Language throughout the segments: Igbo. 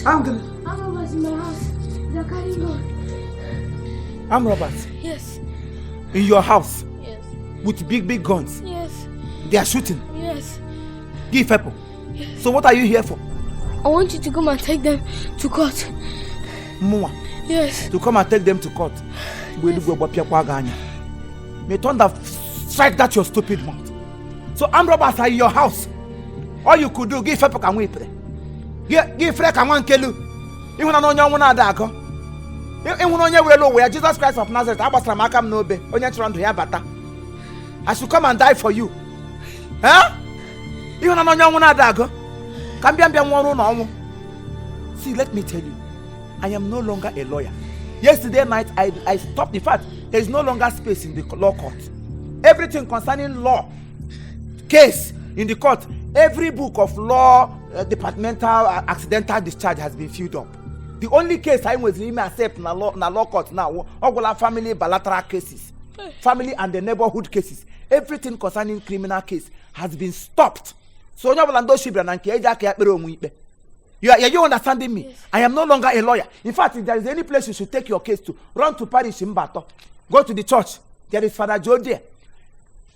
Robbers. I'm gonna Armed robbers in my house. They're carrying gun. Armed robbers Yes. in your house Yes. with big, big guns. Yes. They are shooting. Yes. Give people. So what are you here for? I want you to come and take them to court. Mụnwa? Yes. To come and take them to court? Mgbe eluigwe gbapịakwa gị anya. May thunder strike that your stupid mouth. So armed robbers are in your house. All you could do, gị fepụ ka nwa ipere. Gị fere ka nwa nkelu. Ịhụna na onye ọnwụ na-ada agọ. Ịhụna onye werela ụwa ya Jesus Christ of Nazareth, agbasara m aka m n'obe, onye chọrọ ndụ ya bata. I should come and die for you. Eh? Ịhụna na onye ọnwụ na-ada agọ. Ka m bịa mbịa nwụọ ọrụ na ọnwụ. See, let me tell you, I am no longer a lawyer. Yesterday night, I stopped. In fact, there is no longer space in the law court. Everything concerning law case in the court, every book of law, departmental, accidental discharge has been filled up. The only case I was ime accept na law court now, ọ gwụla family bilateral cases, family and the neighborhood cases. Everything concerning criminal case has been stopped. So onye ọbụla ndị oshi bịara na nke eji aka ya kpere onwe ikpe. Are you understanding me? Yes. I am no longer a lawyer. In fact, if there is any place you should take your case to, run to parish Mbato. Go to the church. There is Father Joe there.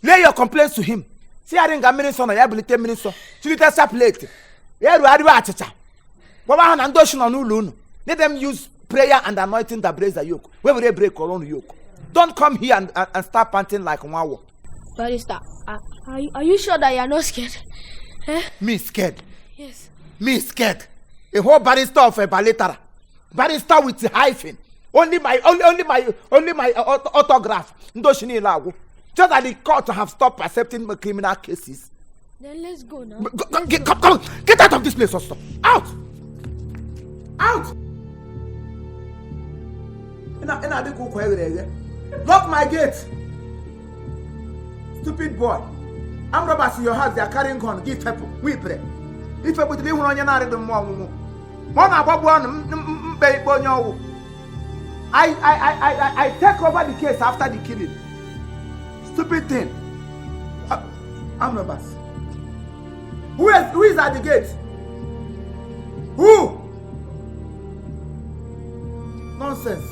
Lay your complaints to him. Si ya nga mmiri nsọ na ya bulite mmiri nsọ. Chilite chaplet. Ya rugharịwa achịcha. Gwawa ha na ndị oshi nọ n'ụlọ unu. Let them use prayer and anointing that breaks the yoke. Where will they break your own yoke? Don't come here and start panting like nwawo. Barrister, are you sure that you are not scared? Eh? Me scared? Yes. Me scared? A whole barrister of a bilateral. Barrister with hyphen. Only my autograph. Ndị oshi niile agwụ. Just that the court have stopped accepting criminal cases. Then let's go now. Go, go, get, come, come, get out of this place also. Out! Out! Ị na-adị ka ụkwa eghere eghe. Lock my gate. Stupid boy. Armed robbers in your house, they are carrying gun. Give people. We pray. Ife butere ịhụrụ onye na-arịdị mmụọ ọnwụnwụ. Ma ọ na-agbagbu ọnụ mkpe ikpe onye ọwụ. I take over the case after the killing. Stupid thing. Armed robbers. Who is at the gate? Who? Nonsense.